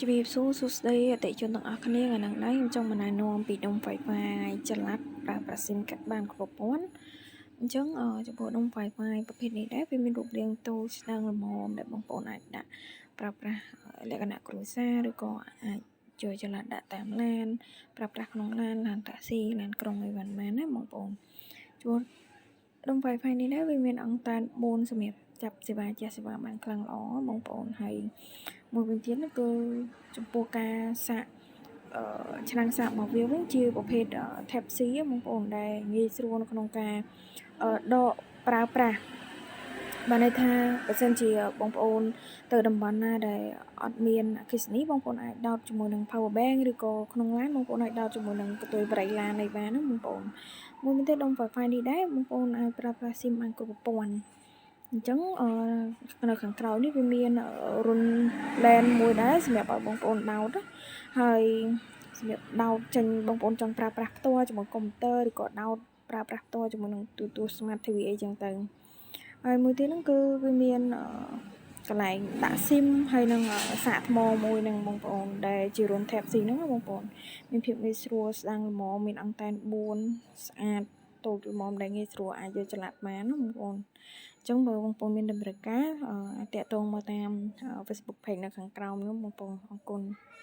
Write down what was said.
ជំរាបសួរសួស្តីអតិថិជនទាំងអស់គ្នាថ្ងៃនេះដែរខ្ញុំចង់មកណែនាំពីដុំ Wi-Fi ចល័តប្រើប្រាស់ SIM កាត់បានគ្រប់ប្រព័ន្ធអញ្ចឹងចំពោះដុំ Wi-Fi ប្រភេទនេះដែរវាមានរូបរាងតូចស្ដើងល្មមដែលបងប្អូនអាចដាក់ប្រើប្រាស់លក្ខណៈគ្រួសារឬក៏អាចយកចល័តដាក់តាមឡានប្រើប្រាស់ក្នុងឡានឡានតាក់ស៊ីឡានក្រុងអីបានបានណាបងប្អូនចំពោះដុំ Wi-Fi នេះដែរវាមានអង់តែន4សម្រាប់ចាប់សេវាជះសេវាបានខ្លាំងល្អបងប្អូនហើយមួយវិញទៀតគឺចំពោះការសាកអឺឆ្នាំងសាករបស់វាវិញជាប្រភេទ Type C បងប្អូនដែលងាយស្រួលនៅក្នុងការដកប្រើប្រាស់បានន័យថាបើសិនជាបងប្អូនទៅតំបន់ណាដែលអត់មានអគ្គិសនីបងប្អូនអាចដោតជាមួយនឹង power bank ឬក៏ក្នុងឡានបងប្អូនអាចដោតជាមួយនឹងកន្ទុយប្រេងឡានអីបានណាបងប្អូនមួយវិញទៀតដុំ Wi-Fi នេះដែរបងប្អូនអាចប្រើប្រាស់ SIM បានគ្រប់ប្រព័ន្ធអញ្ចឹងនៅខាងក្រោយនេះវាមានរន្ធ LAN មួយដែរសម្រាប់ឲ្យបងប្អូនដោតហើយសម្រាប់ដោតចេញបងប្អូនចង់ប្រើប្រាស់ផ្ទាល់ជាមួយកុំព្យូទ័រឬក៏ដោតប្រើប្រាស់ផ្ទាល់ជាមួយនឹងទូរទស្សន៍ Smart TV អីចឹងទៅហើយមួយទៀតហ្នឹងគឺវាមានកន្លែងដាក់ SIM ហើយនឹងសាកថ្មមួយនឹងបងប្អូនដែលជារន្ធ Type C ហ្នឹងណាបងប្អូនមានភាពងាយស្រួលស្ដាងល្មមមានអង់តែន4ស្អាតតូចល្មមដែលងាយស្រួលអាចយកចល័តបានណាបងប្អូនអញ្ចឹងបើបងប្អូនមានតម្រូវការអាចតាក់ទងមកតាម Facebook Page នៅខាងក្រោមនោះបងប្អូនអរគុណ។